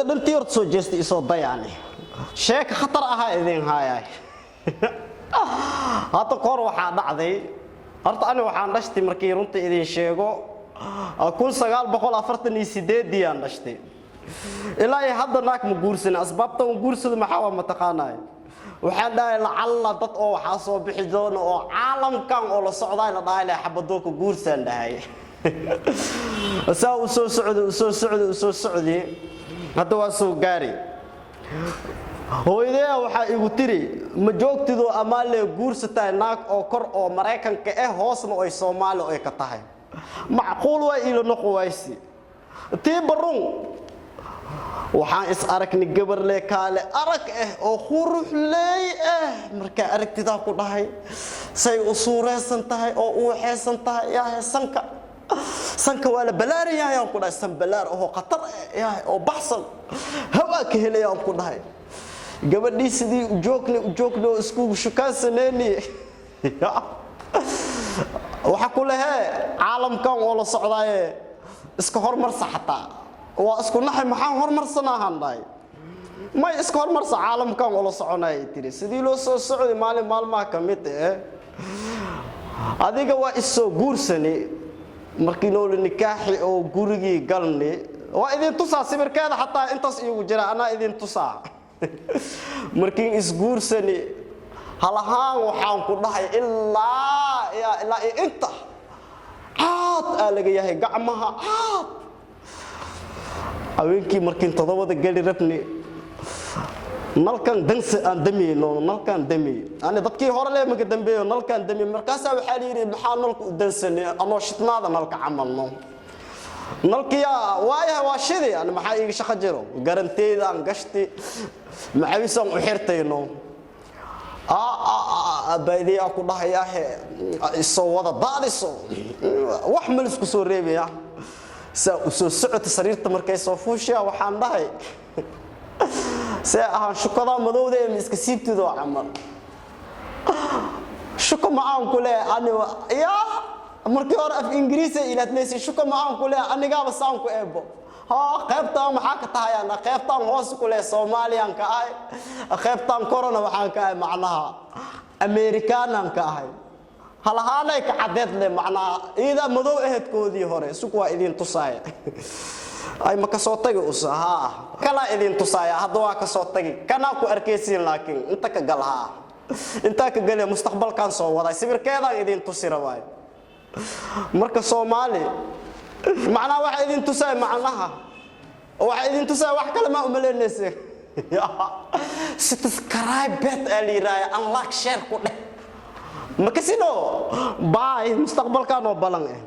Dhantii horta soo jeestay, isoo dayaani, sheeka khatar ahaa idin haayay. Hadda kahor waxaa dhacday, horta ani waxaan dhashtay, markii runta idin sheego, 1948-dii aan dhashtay. Ilaa iyo hadda naag ma guursanin. Asbaabta un guursado maxaa waa mataqaanay? Waxaan dhahay lacalla dad oo waxaa soo bixi doona oo caalamkan oo la socdaay la dhahay leh xabadoonka guursaan dhahay. Saa u soo socday, u soo socday, u soo socday, hadda waa soo gaari. Hooyadee waxaa igu tiri, ma joogtidoo amaalee guursataa naag oo kor oo Maraykanka ah, hoosna oy Soomaali oy ka tahay? Macquul waa iila noqo waysi tii barun. Waxaan is aragnay gabarle kaale arag ah oo quruxley ah. Markaa aragtidaa ku dhahay say u suureysan tahay oo u waxaysan tahay, yahay sanka, sanka waa la balaaran yahay aan ku dhahay, san balaar ahoo khatar ah yahay oo baxsan, hawaa ka helaya aan ku dhahay. Gabadhii sidii u joognay, u joognay oo isku shukaansanayni, waxa ku lehee caalamkan oo la socdaaye iska hormarsa. Xataa waa isku naxay, maxaan hormarsanaahan dhahay. May, iska hormarsa, caalamkan oo la soconaya tiri. Sidii loo soo socday, maalin maalmaha ka mid eh adiga waa isoo guursani. Markii noola nikaaxi oo gurigii galni, waa idin tusaa sawirkeeda, xataa intaas iigu jira, anaa idin tusaa. Markiin isguursani, halahaan waxaan ku dhahay ilaa ilaa iyo inta caad aa laga yahay, gacmaha caad. Haweenkii markiin 7-da geli rabni, nalkan danse aan damiyno, nalkaan damiy ani dadkii hore le maka dambeeyo, nalkaan damiy. Markaasaa waxaa la yidhi, maxaa nalka u dansanay anoo shidnaada nalka camalno? Nalkiyaa waayahay, waa shidi. Ani maxaa iiga shaqo jiro? Garanteydaan gashti, macawisaan u xirtayno, baadiyaa ku dhahayaahe, isoo wada daadiso, wax malisku soo reebaya. Saa u soo socota sariirta, markay soo fuushiya, waxaan dhahay, see ahaan shukadaa madowda ee ma iska siibtidoo camal? Shuko ma-aan ku leh ani yaa. Markii hore af Ingiriisa ilaadmaysa, shuko ma-aan ku leh anigaaba saan ku eebo. Ha, qaybtaan maxaa ka tahay? Ana qaybtaan hoos ku leh Soomaaliyaan ka ahay, qaybtaan korona waxaan ka ahay macnaha Amerikaanaan ka ahay. Halahaanay ka cadeed leh, macnaha iidaa madow aheedkoodii hore. Sug, waa idin tusaaya. Ay, ma ka soo tagi usa? Haa, kalaa idin tusaaya. Hadda waa ka soo tagi, kanaa ku arkaysiin, laakiin inta ka gal. Haa, intaa ka galiya, mustaqbalkan soo waday, sawirkeedaan idin tusi rabaay. Marka Soomaali macnaha waxa idin tusaaya, macnaha waxa idin tusaaya, wax kale ma umaleynaysa. Subscribe bet aa la yidhaahaya, unlock, share ku dheh, makasino. Bye, mustaqbalkan oo balan eh.